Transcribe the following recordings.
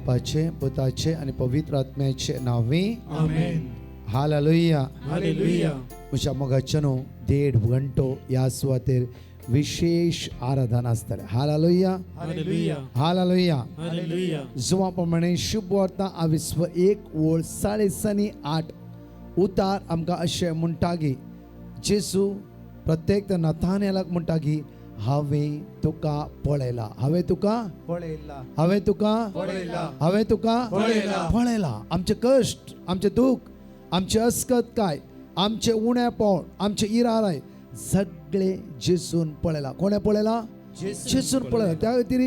बापाचे, पुताचे आनी पवित्र आत्म्याचे नांवी, आमेन. हालेलुया. हालेलुया. म्हज्या मोगाचें न्हू, देड घंटो ह्या सुवातेर विशेश आराधना आसतलें. हालेलुया. हालेलुया. हालेलुया. हालेलुया. जुवा प्रमाणे शुभ वार्ता आविस्व 1 ओळ 8.5 उतार आमकां अशें म्हणटा की जेजू प्रत्येक नथानेलाक म्हणटा की हांवें तुका पळयला, हांवें तुका पळयला. हांवें तुका पळयला. हांवें तुका पळयला. पळयला. आमचे कश्ट, आमचें दूख, आमचें अस्कत काय, आमचें उणेपण, आमचें इराराय सगळे जेजून पळयला. कोणें पळयला? जेजून पळयला. त्या खातीर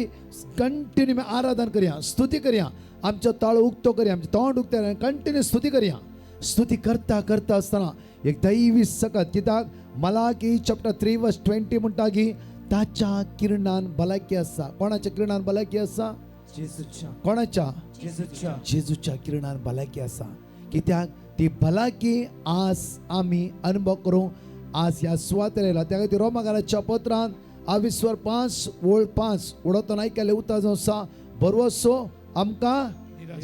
कंटिन्यू आराधन करया, स्तुती करया, आमचो ताळो उक्तो करया, आमचें तोंड उक्तें, कंटिन्यू स्तुती करया. स्तुती करता करता आसतना एक दैवी सकत, कित्याक मलाकी चॅप्टर 3 वर्स 20 म्हणटा की ताच्या किरणान भलायकी आसा. कोणाच्या किरणान भलायकी आसा? जेजूच्या. कोणाच्या? जेजूच्या. जेजूच्या किरणान भलायकी आसा. कित्याक ती भलायकी आज आमी अनुभव करूं आज ह्या सुवातेर येयला. त्या खातीर रोमाकाराच्या पत्रान आविस्वर 5 ओळ 5 उडोतना आयकल्लें उतर जावन आसा, भरवसो आमकां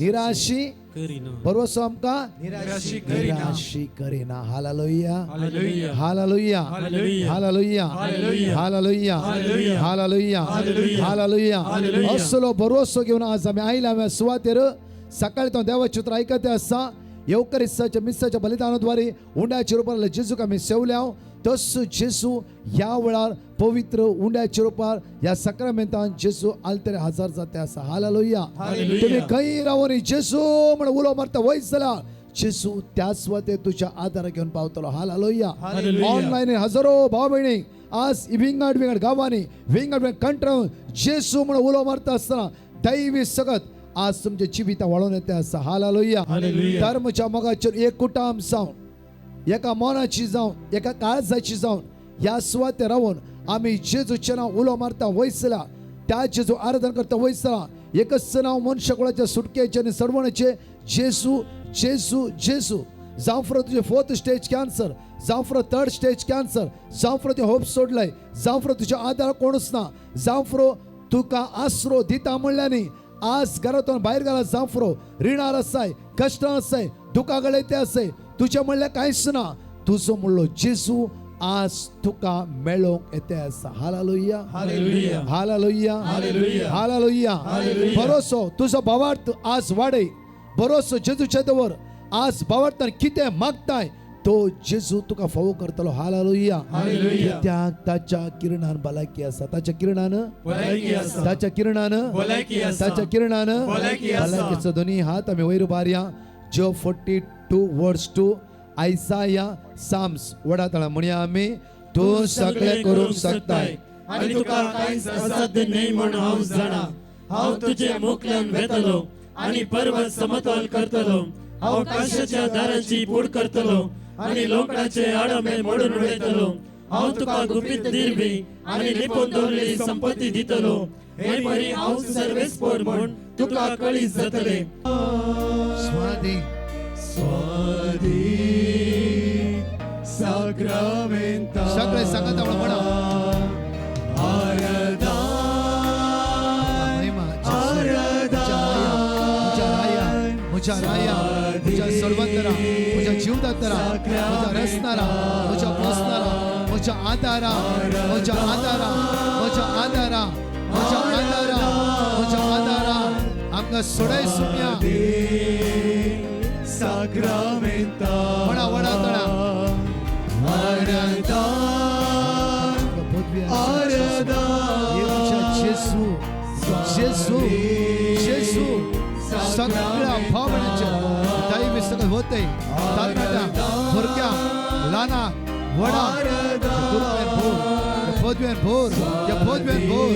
निराशी करीना. भरवसो आमकां निराशी करीना. निराशी करीना. हालेलुया. हालेलुया. हालेलुया. हालेलुया. हालेलुया. हालेलुया. हालेलुया. हालेलुया. हालेलुया. हालेलुया. हालेलुया. हालेलुया. असलो भरवसो घेवन आज आमी आयला आमी सुवातेर. सकाळी तो देवाचें उतर आयकते आसा. येवकरिस्ताच्या मिसाच्या बलिदानाद्वारे उंड्याच्या रुपार जेजूक आमी सेवल्या, तस जेजू ह्या वेळार पवित्र उंड्याच्या रुपार ह्या सक्रामेंतान जेजू आलतरे हजर जाते आसा. हालेलुया. हालेलुया. तुम्ही खंय रावून जेजू म्हण उलो मारता वयस जाल्यार जेजू त्या सुवातेर तुज्या आदार घेवन पावतलो. हालेलुया. हालेलुया. ऑनलायन हजारो भाव भयणी आज विंगड विंगड गांवांनी, विंगड विंगड कंट्रान जेजू म्हण उलो मारता आसतना दैवी सगत आज तुमच्या जिविता वाळोवन येते आसा. हालेलुया. हालेलुया. तर म्हज्या मोगाचेर एक कुटाम जावन, एका मनाची जावन, एका काळजाची जावन ह्या सुवातेर रावन आमी जेजूचें नांव उलो मारता वयसला, त्या जेजू आराधन करता वयसला, एकच नांव मनशाकुळाच्या सुटकेचें आनी सर्वणाचें, जेजू, जेजू, जेजू. जावं फुरो तुजें फोर्थ स्टेज कॅन्सर, जावं फुरो थर्ड स्टेज कॅन्सर, जावं फुरो तुवें होप सोडलय, जावं फुरो तुज्या आदार कोणूच ना, जावं फुरो तुका आसरो दिता म्हणल्यार न्ही, आज घरातून भायर घाला, जावं फुरो रिणार आसाय, कश्टां आसाय, दुखा गळे आसाय, तुजें म्हणल्यार कांयच ना, तुजो म्हणलो जेजू आज तुका मेळोवंक येते आसा. हालेलुया. हालेलुया. हालेलुया. हालेलुया. हालेलुया. हालेलुया. भरोसो तुजो भावार्थ आज वाडय. भरोसो जेजूचे दवर. आज भावार्थान कितें मागताय तो जेजू तुका फावो करतलो. हालेलुया. हालेलुया. कित्याक ताच्या किरणान भलायकी आसा. ताच्या किरणान भलायकी आसा. ताच्या किरणान भलायकी आसा. ताच्या किरणान भलायकी आसा. भलायकीचो दोनी हात आमी वयर उबारया. Job 42 verse 2, Isaiah, Psalms वडा तळा म्हणया आमी, तूं सगळें करूंक शकताय आनी तुका कांयच असाध्य न्हय म्हण हांव जाणा. हांव तुजे मुखल्यान वेतलो आनी पर्वत समतोल करतलो. हांव काशाच्या दाराची पूड करतलो आनी लोकडाचे आडमे मोडून उडयतलो. हांव तुका गुपीत दिरवी आनी लिपून दवरलेली संपत्ती दितलो. हे परी हांव सर्वेस्पोर म्हूण तुका कळीत जातले. स्वादी स्वादी साक्रामेंता. सगळे सांगत आपण म्हणा. आराधन. महिमा जेजू. म्हज्या राया, म्हज्या राया, म्हज्या सोडवंतरा, म्हज्या जीवदातरा, म्हज्या रचणारा, म्हज्या पोसणारा, म्हज्या आदारा, म्हज्या आदारा, म्हज्या आदारा, म्हज्या आदारा, म्हज्या आदारा, आमकां सोडाय सुम्या. साक्रामेंता. म्हणा वडा तळा. आराधन. आराधन. जेजू, जेजू, जेजू. सगळ्या भावण्याचे दैवी सगळं होतंय. तरणाट्या, भुरग्या, ल्हाना व्हडा, भुरग्यान भोर, पदव्यान भोर, पदव्यान भोर.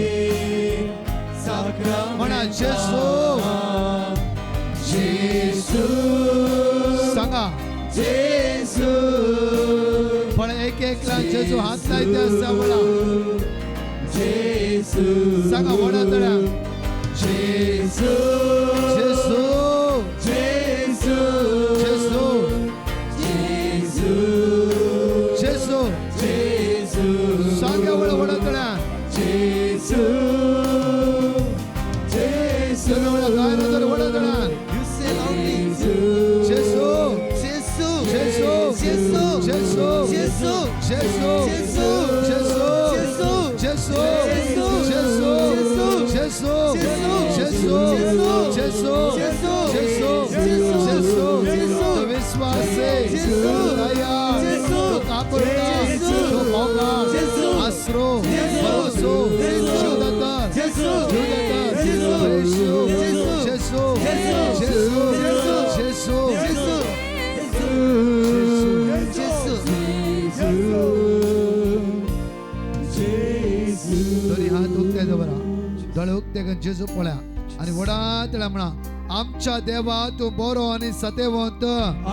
म्हणा जेजू. जेजू. सांगा. जेजू. पण एक एकला जेजू हात लायते आसा म्हणा. जेजू. सांगा व्हडा तळ्या. जेजू. जेजू. जेजू. जेजू. जेजू. जेजू. जेजू. सांगा व्हडा व्हडा तळ्या. जेजू, जेजू. सगळं गायन तर व्हडा. आसरो, भरोसो, जीवदाता, जीवदाता, येशू, जेसू, जेसू, जेसू, दोन्ही हात उक्ते दवरा, दोळे उक्ते करून जेजू पळया आनी व्हडा तळ्या म्हणा, आमच्या देवा तूं बरो आनी सतेवंत.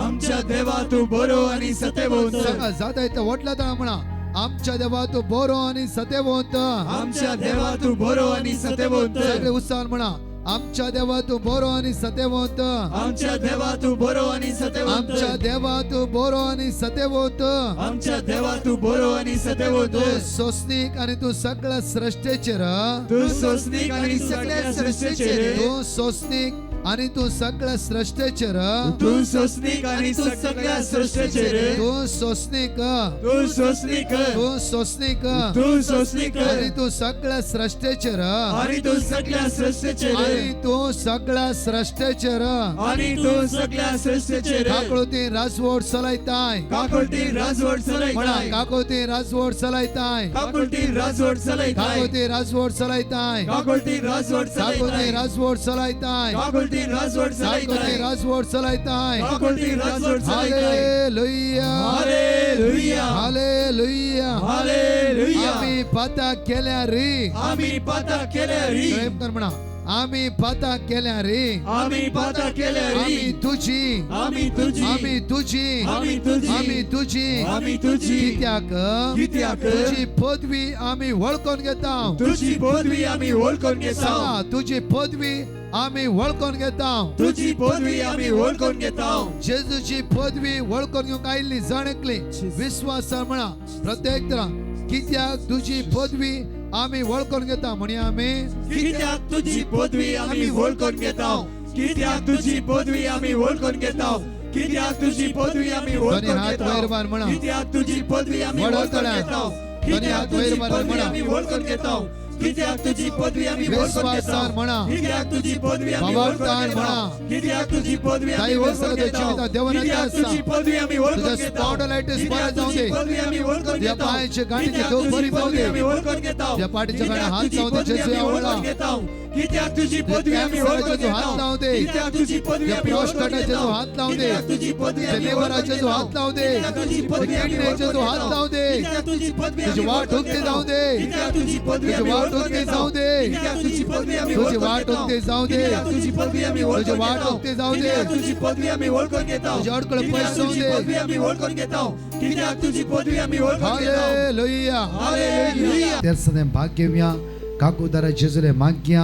आमच्या देवा तूं बरो आनी सतेवंत. सांगा जाता येता व्हडल्या तळ्या म्हणा, आमच्या देवा तूं बरो आनी सतेवंत. आमच्या देवा तूं बरो आनी सतेवंत. सगळे उत्साहान म्हणा, आमच्या देवा तूं बरो आनी सतेवंत. आमच्या देवा तूं बरो आनी सतेवंत. आमच्या देवा तूं बरो आनी सतेवंत. आमच्या देवा तूं बरो आनी सतेवंत. तूं सोंसणीक आनी तूं सगळ्या सृश्टेचेर. तूं सोंसणीक आनी सगळ्या सृश्टेचेर. तूं सोंसणीक आनी तूं सगळ्या सृश्टेचेर. तूं सोंसणीक आनी सगळ्या सृश्टेचेर. तूं सोंसणीक, तूं सोंसणीक, तूं सोंसणीक तूं सोंसणीक आनी तूं सगळ्या सृश्टेचेर. आनी तूं सगळ्या सृश्टेचेर. आनी तूं सगळ्या सृश्टेचेर. आनी तूं सगळ्या सृश्टेचेर. काकळती राजवट चलयताय. काकुळटी राजवट म्हणा, चलयताय. काकळती राजवट चलयताय. काकुळटी राजवट चलयताय. काकळती राजवट चलयताय. काकुळटी राजवट काकळती चलयताय. राजवट चलयताय. काकुळटी राजवट काकळती चलयताय. राजवट चलयताय. काकुळटी राजवट चलयताय. हालेलुया, हालेलुया, हालेलुया, हालेलुया. आमी पाता केल्या रे. आमी पाता केल्या री. प्रेम कर म्हणा, आमी पाता केल्या रे. आमी पाता केल्या आमी री. तुजी, आमी तुजी, आमी तुजी, आमी तुजी, आमी तुजी, आमी तुजी. कित्याक? कित्याक? तुजी पदवी आमी वळखून घेता. तुजी पदवी आमी वळखून घेता. सांगा, तुजी पदवी आमी वळखून घेता. तुजी पदवी आमी वळखून घेता. जेजूची पदवी वळखून घेवंक आयिल्ली जण एकली विस्वासान म्हणा प्रत्येक तरा, कित्याक तुजी पदवी आमी वळखून घेता. म्हणया आमी, कित्याक तुजी पदवी आमी वळखून घेता. कित्याक तुजी पदवी आमी वळखून घेता. कित्याक तुजी पदवी आमी वळखून हात घेता. वयर मार म्हणा. कित्याक तुजी पदवी आमी व्हडा वळखून तळ्यान. घेता. दोन्ही कित्याक हात वयर तुजी मार पदवी म्हणा. आमी वळखून घेता. कित्याक तुजी पदवी आमी वळखून घेता. विस्वासान म्हणा. कित्याक तुजी पदवी आमी वळखून भावार्थान घेता. म्हणा. कित्याक तुजी पदवी आमी ताई वळखून वसरत घेता. जिवितात देवान कित्याक आसा. तुजी पदवी आमी वळखून तुझ्या घेता. स्पॉन्डलायटिस कित्याक बरें जावं तुजी दे. पदवी आमी वळखून तुझ्या घेता. पांयाचे गांठीचे कित्याक दोख तुजी बरी जावं पदवी दे. आमी वळखून घेता. तुझ्या पाठीच्या कित्याक गांठीक हात तुजी लावूं दे, पदवी जेजू आमी आवडला. वळखून घेता. कित्याक तुजी पदवी आमी कॅन्सराचेर वळखून तूं हात घेता. लावं दे. कित्याक तुजी पदवी तुझ्या आमी वळखून प्रोस्टेटाचेर घेता. तूं हात लावं दे. कित्याक तुजी पदवी तुझ्या आमी वळखून लिव्हराचेर तूं घेता. हात लावं दे. कित्याक तुजी पदवी तुझ्या आमी किडनीचेर वळखून तूं हात घेता. लावं दे. कित्याक तुजी पदवी तुझी आमी वाट वळखून उक्ती घेता. जावं दे. कित्याक तुजी पदवी तुझी आमी वाट वळखून उक्ती घेता. जावं दे. कित्याक तुजी पदवी आमी तुझी वळखून वाट घेता. उक्ती जावं दे. कित्याक तुजी पदवी आमी तुझी वळखून वाट घेता. उक्ती जावं दे. कित्याक तुजी पदवी आमी वळखून घेता. तुझी अडकळ कित्याक पयस जावं तुजी दे. पदवी आमी वळखून घेता. कित्याक तुजी पदवी आमी वळखून घेता. Hallelujah, hallelujah. तेरसाने भाग घेवया. काकूदारा जेजुले मागया.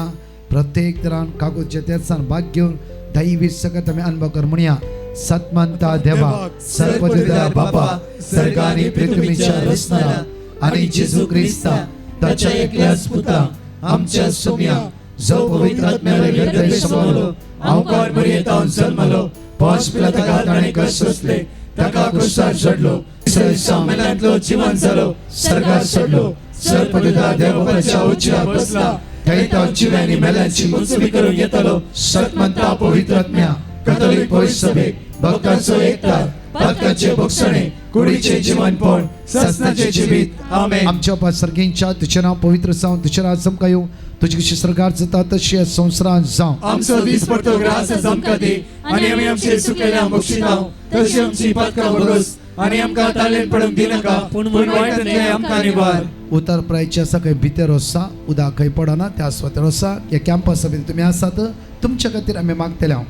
प्रत्येक तरान काकूच्या तेरसान भाग घेवन दैवी सकत आमी अनुभव कर. म्हणया, सतमंता देवा, सर्वदिदा बापा, सर्गानी पृथ्वीच्या रचणारा आणि जेजू ख्रिस्ता ताच्या एकल्याच पुता आमच्या सोम्या, जो पवित्र आत्म्याला गर्भे समावलो, अवकार मरियेतावन जन्मलो, पांच पिलातका ताणें कश्ट सोंसले, ताका क्रुसार चडलो, मेल्यांतलो जिवन जालो, सर्गार चडलो, सर्वपिता देवबापाच्या उजव्या बसला, थंय तो जिव्यांनी मेल्यांची मुंचवी करून येतलो. सतमंता पवित्र आत्म्या, कथोलिक पवित्र सभेक, भक्तांचो एकता, पातकाचे भोगसणे, कुडीचे जीवनपण, ससनाचे जिवीत. आमेन. आमच्या बापा सर्गींच्या, तुझें नांव पवित्र जावं, तुझें राज आमकां येवं, तुजी कशी स्वर्गार जाता तशी ह्या संवसारांत जावं. आमचो दीस पडतो ग्रास आमकां दी, आनी आमी आमचे सुकेल्या बक्षिताव, तशी आमची पातकां भोगस, आनी आमकां तालेन पडूंक दिनाका, पूण वायटांतलें आमकां निवार. उतर प्रायचे आसा खंय भितर आसा, उदक खंय पडना त्या सुवातेर आसा. ह्या कॅम्पसा भितर तुमी आसात, तुमच्या खातीर आमी मागतले हांव.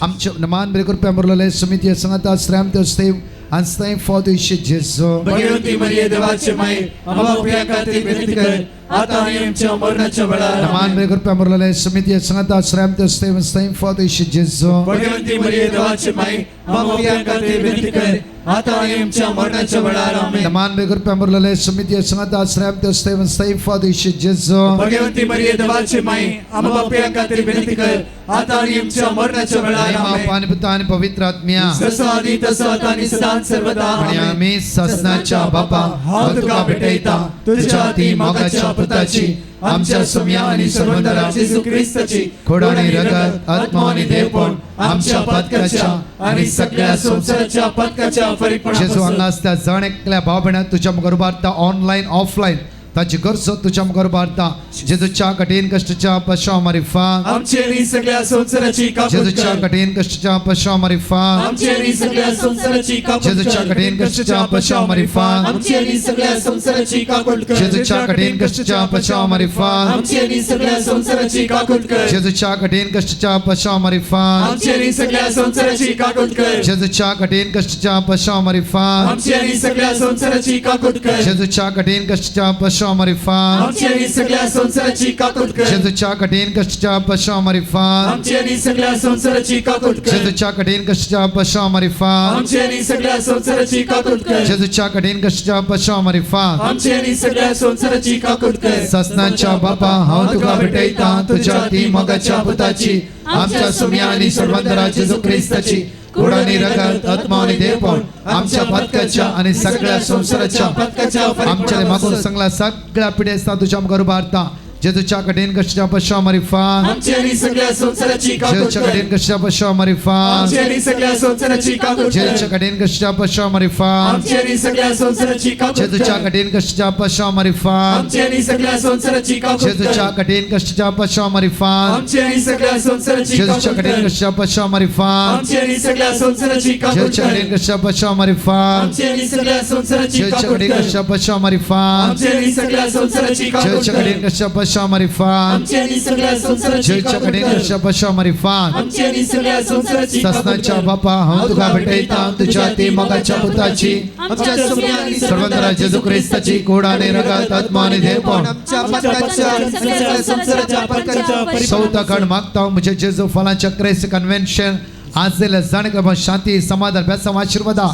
आमचे मान बरे कृपया मुरलेले समिती सांगता श्रम देव आणि स्नेह फॉदेश जेजू. भगवती मरिये देवाचे माई, आम्हा पाप्यां खातीर विनंती कर, आता आणि आमच्या मरणाच्या वेळार. मान बरे कृपया मुरलेले समिती सांगता श्रम देव स्नेह फॉदेश जेजू. भगवती मरिये देवाचे माई, आम्हा पाप्यां खातीर विनंती कर, आता आणि आमच्या मरणाच्या वेळार. आमेन. मान बरे कृपया मुरलेले समिती सांगता श्रम देव स्नेह फॉदेश जेजू. भगवती मरिये देवाचे माई, आम्हा पाप्यां खातीर विनंती कर, आता आणि आमच्या मरणाच्या वेळार. आमेन. पाणी पुता आणि पवित्र आत्म्या, जसं आधी तसं आता आणि सदा सर्वदा. आणि आमेन. आम्ही ससनाच्या बापा, हांव तुका भेटयता तुझ्या अति मोगाच्या पुताची, आमच्या सोम्या आणि सर्वंदरा जेजू ख्रिस्ताची खोड आणि रगत, आत्मा आणि देवपण, आमच्या पातकाच्या आणि सगळ्या संसाराच्या पातकाच्या जेजू फरीकपणापासून हांगा आसता जण एकल्या भाव भयणां तुज्या मुखार उबारता ऑनलायन ऑफलायन ताची गरजो तुझ्या मुखार उबारता जेजूच्या कठीण कश्टाच्या पशा मारिफात आमची आनी सगळ्या संवसाराची काकूट जेजूच्या कर. कठीण कश्टाच्या पशा मारिफात आमची आनी सगळ्या संवसाराची काकूट जेजूच्या कर. कठीण कश्टाच्या पशा मारिफात आमची आनी सगळ्या संवसाराची काकूट कर. जेजूच्या कठीण कश्टाच्या पशा मारिफात आमची आनी सगळ्या संवसाराची काकूट कर. जेजूच्या कठीण कश्टाच्या पशा मारिफात आमची आनी सगळ्या संवसाराची काकूट कर. जेजूच्या कठीण कश्टाच्या पशा मारिफात आमची आनी सगळ्या संवसाराची काकूट कर. जेजूच्या कठीण कश्टाच्या पशा मारिफात आमची आनी सगळ्या संवसाराची काकूट कर. जेजूच्या कठीण कश्टाच्या पशा मारिफात आमची आनी सगळ्या संवसाराची काकूट कर. जेजूच्या कठीण कश्टाच्या पशा मारिफात आमची आनी सगळ्या संवसाराची काकूट कर. जेजूच्या कठीण कश्टाच्या पशा मारिफात आमची आनी सगळ्या संवसाराची काकूट कर. ससनाच्या बापा हांव तुका भेटयता तुझ्या ती मोगाच्या पुताची आमच्या सुम्या आणि सर्वंतरा जेजू क्रिस्ताची कुडानी रगत आत्मा आणि देवपण आमच्या पातकाच्या आणि सगळ्या संसाराच्या पातकाच्या आमच्या मागून सांगला सगळ्या पिढ्या तुझ्या मुखार उबारता जेजूच्या कठीण कश्टाच्या पशा मारिफात आमची आनी सगळ्या संवसाराची काकूट जेजूच्या कर. कठीण कश्टाच्या पशा मारिफात आमची आनी सगळ्या संवसाराची काकूट कर. जेजूच्या कठीण कश्टाच्या पशा मारिफात आमची आनी सगळ्या संवसाराची काकूट जेजूच्या कर. कठीण कश्टाच्या पशा मारिफात आमची आनी सगळ्या संवसाराची काकूट जेजूच्या कर. कठीण कश्टाच्या पशा मारिफात आमची आनी सगळ्या संवसाराची जेजूच्या काकूट कठीण कर. कश्टाच्या पशा मारिफात आमची आनी सगळ्या संवसाराची काकूट जेजूच्या कर. कठीण कश्टाच्या पशा मारिफात आमची आनी सगळ्या संवसाराची जेजूच्या काकूट कठीण कर. कश्टाच्या पशा मारिफात आमची आनी सगळ्या संवसाराची काकूट जेजूच्या कर. कठीण कश्टाच्या पशा मारिफात आमची आनी सगळ्या संवसाराची जेजूच्या काकूट कठीण कर. कश्टाच्या पशा मारिफात आमची आनी सगळ्या संवसाराची काकूट ससनाच्या कर. बापा हांव तुका भेटयता तुझ्या ती मोगाच्या पुताची आमच्या सुम्या आणि सर्वंतरा जेजू क्रिस्ताची कोड आणि रगत आत्मा आणि देवपण आमच्या पातकाच्या आणि सगळ्या संवसाराच्या पातकाच्या चौथा मागता म्हणजे जेजू फलांच्या क्रेस कन्व्हेन्शन आज दिल्या जाणकार शांती समाधान बेसांव आशीर्वादा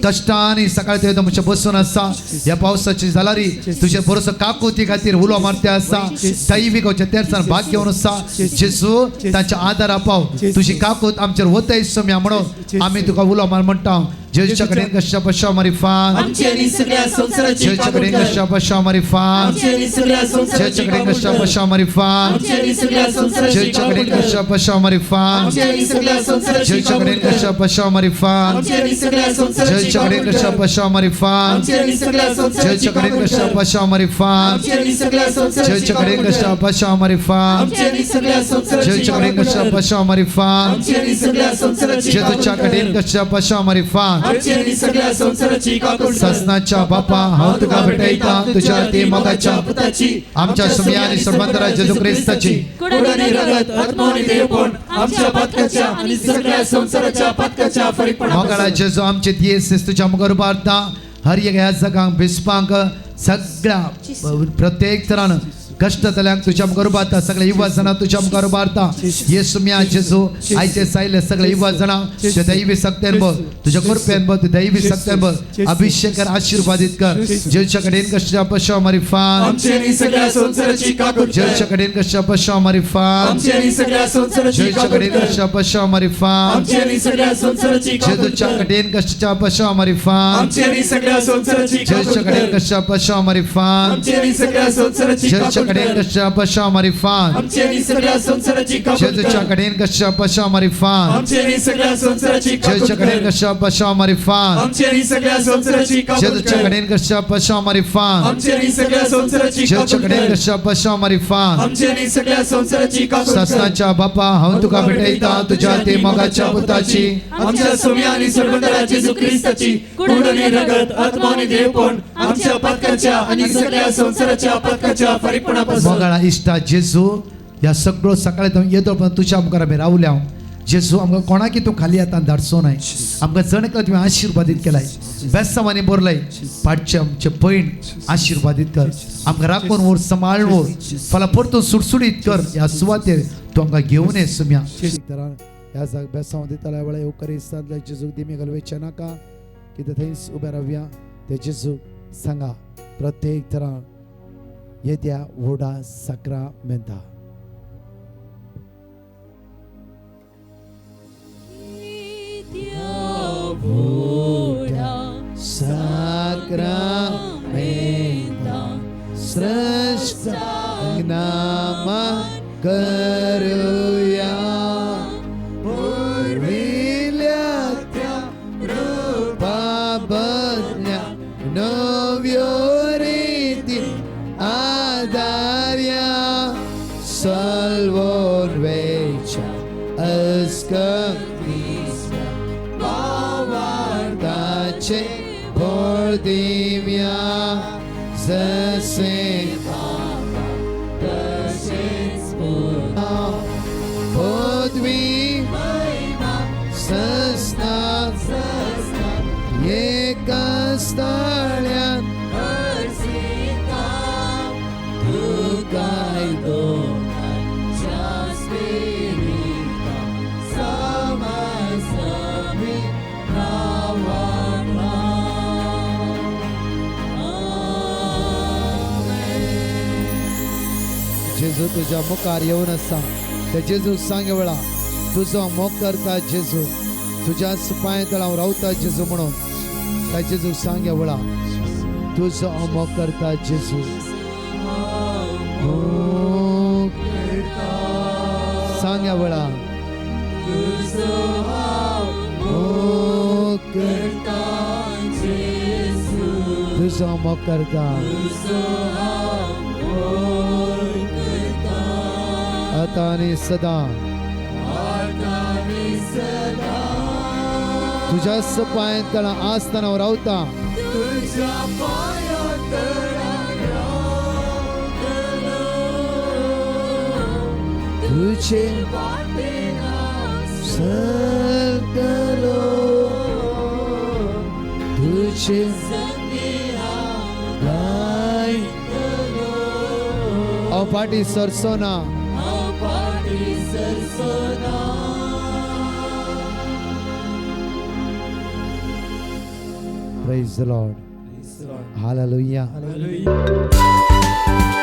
कष्टाने सकाळी ते तुमच्या बसून आसा ह्या पावसाची जालारी तुझे भरोसो काकुती खातीर उलो मारते आसा दैवीक तेरसान भाग घेवन आसा जेजू तांच्या आदारा पाव तुजी काकूत आमचेर वतय सम्या म्हणून आमी तुका उलो मार म्हणटा जेजूच्या कडेन कश्या पशा मारिफात आमची आनी सगळ्या संवसाराची जेजूच्या काकूट कडेन कर. कश्या पशा मारिफात आमची आनी सगळ्या संवसाराची जेजूच्या कडेन काकूट कश्या कर. पशा मारिफात आमची आनी सगळ्या संवसाराची जेजूच्या काकूट कडेन कर. कश्या पशा मारिफात आमची आनी सगळ्या संवसाराची जेजूच्या काकूट कडेन कर. कश्या पशा मारिफात आमची आनी सगळ्या संवसाराची जेजूच्या कडेन काकूट कश्या कर. पशा मारिफात आमची आनी सगळ्या संवसाराची जेजूच्या कडेन काकूट कश्या कर. पशा मारिफात आमची आनी सगळ्या संवसाराची जेजूच्या कडेन काकूट कश्या कर. पशा मारिफात आमची आनी सगळ्या संवसाराची जेजूच्या कडेन काकूट कश्या कर. पशा मारिफात आमची आनी सगळ्या संवसाराची जेजूच्या काकूट कडेन कर. कश्या पशा मारिफात आमची आनी सगळ्या संवसाराची काकूट कर. ससनाच्या बापा हांव तुका भेटयता तुझ्या ती मोगाच्या पुताची आमच्या सुम्या आणि सर्वंतरा जेजू क्रिस्ताची कुडानी रगत आत्मा आणि देवपण आमच्या पातकाच्या आणि सगळ्या संवसाराच्या पातकाच्या मोगाळा फरीकपणापासून जेजू आमचे दियेस तुझ्या मुखार उबारता हर एक ह्या जगांक बिस्पांक सगळ्या प्रत्येक तरान कश्ट जाल्यांक तुझ्या मुखार उबारता सगळे युवा जाणां तुझ्या मुखार उबारता येसू म्या जेजू आयचे सायले सगळे युवा जाणां तुझ्या दैवी सक्त्यान बघ तुझ्या कृपेन बघ तुझ्या दैवी सक्त्यान बघ अभिषेक कर आशीर्वादित कर जेजूच्या कडेन कश्टा पशा मारिफात आमची आनी सगळ्या संवसाराची काकूट कर. जेजूच्या कडेन कश्टा पशा मारिफात आमची आनी सगळ्या संवसाराची जेजूच्या काकूट कडेन कर. कश्टा पशा मारिफात आमची आनी सगळ्या संवसाराची काकूट जेजूच्या कर. कडेन कश्टा पशा मारिफात आमची आनी सगळ्या संवसाराची काकूट जेजूच्या कडेन कर. कश्टा पशा मारिफात आमची आनी सगळ्या संवसाराची जेजूच्या काकूट कडेन कर. कश्टा पशा मारिफात आमची आनी सगळ्या संवसाराची काकूट जेजूच्या कर. कडेन कश्टा पशा मारिफात आमची आनी सगळ्या संवसाराची काकूट जेजूच्या कडेन कर. कश्टा पशा मारिफात आमची आनी सगळ्या संवसाराची काकूट जेजूच्या कर. कडेन कश्टा पशा मारिफात आमची आनी सगळ्या संवसाराची जेजूच्या काकूट कडेन कर. कश्टा पशा मारिफात आमची आनी सगळ्या संवसाराची काकूट कर. ससनाच्या बापा हांव तुका भेटयता तुझ्या ती मोगाच्या पुताची आमच्या सुम्या आणि सर्वंतरा जेजू क्रिस्ताची कुड आणि रगत आत्मा आणि देवपण आमच्या पातकाच्या आणि सगळ्या संवसाराच्या पातकाच्या फरीकपणापासून मोगाळा इश्टा जेजू ह्या सगळो सकाळी तूं येतो पण तुझ्या मुखार आमी रावल्या जेजू आमकां कोणाकी तूं खाली आतां धाडचो नाय आमकां जण एकलो तुवें आशिर्वादीत केलाय बेसांवांनी बरलय पाटचे आमचे पयण आशिर्वादीत कर आमकां राखून व्हर सांबाळून व्हर फाल्यां परतून सुडसुडीत कर ह्या सुवातेर तूं आमकां घेवन ये सुम्या ह्या जाग बेसांव दितल्या वेळा येवकरिस्तांतल्या जेजूक दिमी घालवेचे नाका कितें थंयच उबे रावया ते जेजूक सांगा प्रत्येक तरान येद्या व्हडा साक्रामेंता. साक्रामेंता श्रेष्ठ नामा करूया पूर्विल्या त्या रूपा बदल्या नव्यो रीती घेवन वेच्या अस्कंतीच्या भावार्थाचे बळ दिव्या जसे बाबा तसेच पुता पदवी सस्ना एका स्थाळ्यात जेजू तुझ्या मुखार येवन आसा ते जेजू सांग वेळा तुजो मोग करता जेजू तुझ्या पांय तळाव रावता जेजू म्हणून त्या जेजू सांग वेळा तुजो मोग करता जेजू मोग सांग वेळा मोग करता तुजो मोग करता आता आणि सदा तुझ्याच पाय तळा आसताना रावता तुझे सरकलो तुझे गाय हांव फाटी सरसो ना Praise the Lord. Hallelujah. Hallelujah.